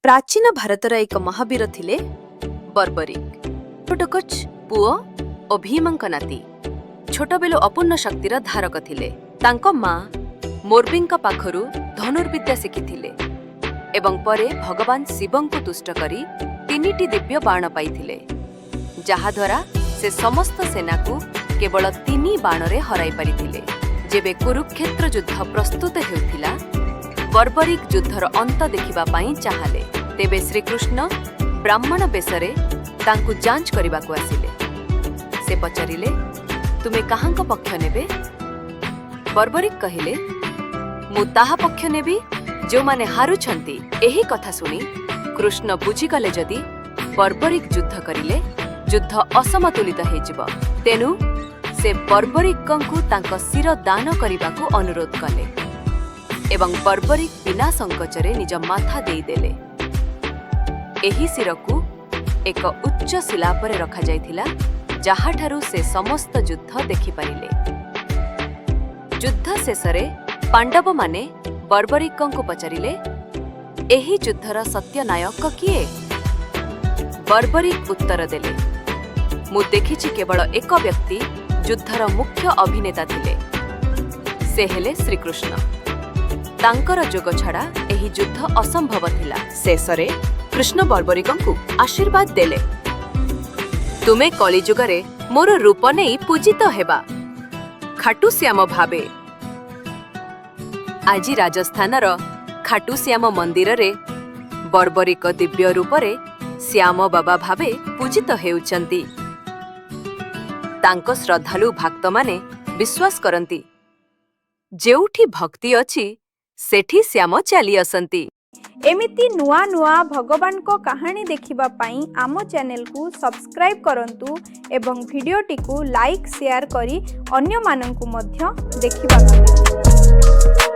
ପ୍ରାଚୀନ ଭାରତର ଏକ ମହାବୀର ଥିଲେ ବର୍ବରିକ। ଘଟୋତ୍କଚ ପୁଅ ଓ ଭୀମଙ୍କ ନାତି। ଛୋଟବେଳୁ ଅପୂର୍ଣ୍ଣ ଶକ୍ତିର ଧାରକ ଥିଲେ। ତାଙ୍କ ମା ମୋର୍ବିଙ୍କ ପାଖରୁ ଧନୁର୍ବିଦ୍ୟା ଶିଖିଥିଲେ ଏବଂ ପରେ ଭଗବାନ ଶିବଙ୍କୁ ତୁଷ୍ଟ କରି ତିନିଟି ଦିବ୍ୟ ବାଣ ପାଇଥିଲେ, ଯାହାଦ୍ୱାରା ସେ ସମସ୍ତ ସେନାକୁ କେବଳ ତିନି ବାଣରେ ହରାଇ ପାରିଥିଲେ। ଯେବେ କୁରୁକ୍ଷେତ୍ର ଯୁଦ୍ଧ ପ୍ରସ୍ତୁତ ହେଉଥିଲା, ବର୍ବରିକ ଯୁଦ୍ଧର ଅନ୍ତ ଦେଖିବା ପାଇଁ ଚାହାଁଲେ। ତେବେ ଶ୍ରୀକୃଷ୍ଣ ବ୍ରାହ୍ମଣ ବେଶରେ ତାଙ୍କୁ ଯାଞ୍ଚ କରିବାକୁ ଆସିଲେ। ସେ ପଚାରିଲେ, "ତୁମେ କାହାଙ୍କ ପକ୍ଷ ନେବେ?" ବର୍ବରିକ କହିଲେ, "ମୁଁ ତାହା ପକ୍ଷ ନେବି ଯେଉଁମାନେ ହାରୁଛନ୍ତି।" ଏହି କଥା ଶୁଣି କୃଷ୍ଣ ବୁଝିଗଲେ, ଯଦି ବର୍ବରିକ ଯୁଦ୍ଧ କରିଲେ ଯୁଦ୍ଧ ଅସମତୁଲିତ ହେଇଯିବ। ତେଣୁ ସେ ବର୍ବରିକଙ୍କୁ ତାଙ୍କ ଶିର ଦାନ କରିବାକୁ ଅନୁରୋଧ କଲେ ଏବଂ ବର୍ବରିକ ବିନା ସଂକୋଚରେ ନିଜ ମାଥା ଦେଇଦେଲେ। ଏହି ଶିରକୁ ଏକ ଉଚ୍ଚ ଶିଲା ଉପରେ ରଖାଯାଇଥିଲା, ଯାହାଠାରୁ ସେ ସମସ୍ତ ଯୁଦ୍ଧ ଦେଖିପାରିଲେ। ଯୁଦ୍ଧ ଶେଷରେ ପାଣ୍ଡବମାନେ ବର୍ବରିକଙ୍କୁ ପଚାରିଲେ, "ଏହି ଯୁଦ୍ଧର ସତ୍ୟ ନାୟକ କିଏ?" ବର୍ବରିକ ଉତ୍ତର ଦେଲେ, "ମୁଁ ଦେଖିଛି କେବଳ ଏକ ବ୍ୟକ୍ତି ଯୁଦ୍ଧର ମୁଖ୍ୟ ଅଭିନେତା ଥିଲେ। ସେ ହେଲେ ଶ୍ରୀକୃଷ୍ଣ। ତାଙ୍କର ଯୋଗ ଛଡ଼ା ଏହି ଯୁଦ୍ଧ ଅସମ୍ଭବ ଥିଲା।" ଶେଷରେ କୃଷ୍ଣ ବର୍ବରିକଙ୍କୁ ଆଶୀର୍ବାଦ ଦେଲେ, "ତୁମେ କଳିଯୁଗରେ ମୋର ରୂପ ନେଇ ପୂଜିତ ହେବା ଖାଟୁଶ୍ୟାମ ଭାବେ।" ଆଜି ରାଜସ୍ଥାନର ଖାଟୁଶ୍ୟାମ ମନ୍ଦିରରେ ବର୍ବରିକ ଦିବ୍ୟ ରୂପରେ ଶ୍ୟାମ ବାବା ଭାବେ ପୂଜିତ ହେଉଛନ୍ତି। ତାଙ୍କ ଶ୍ରଦ୍ଧାଳୁ ଭକ୍ତମାନେ ବିଶ୍ୱାସ କରନ୍ତି, ଯେଉଁଠି ଭକ୍ତି ଅଛି, ସେଠି ଶ୍ୟାମ ଚାଲି ଆସନ୍ତି। ଏମିତି ନୂଆ ନୂଆ ଭଗବାନଙ୍କ କାହାଣୀ ଦେଖିବା ପାଇଁ ଆମ ଚ୍ୟାନେଲକୁ ସବସ୍କ୍ରାଇବ୍ କରନ୍ତୁ ଏବଂ ଭିଡ଼ିଓଟିକୁ ଲାଇକ୍, ସେୟାର କରି ଅନ୍ୟମାନଙ୍କୁ ମଧ୍ୟ ଦେଖିବାକୁ ଦିଅନ୍ତୁ।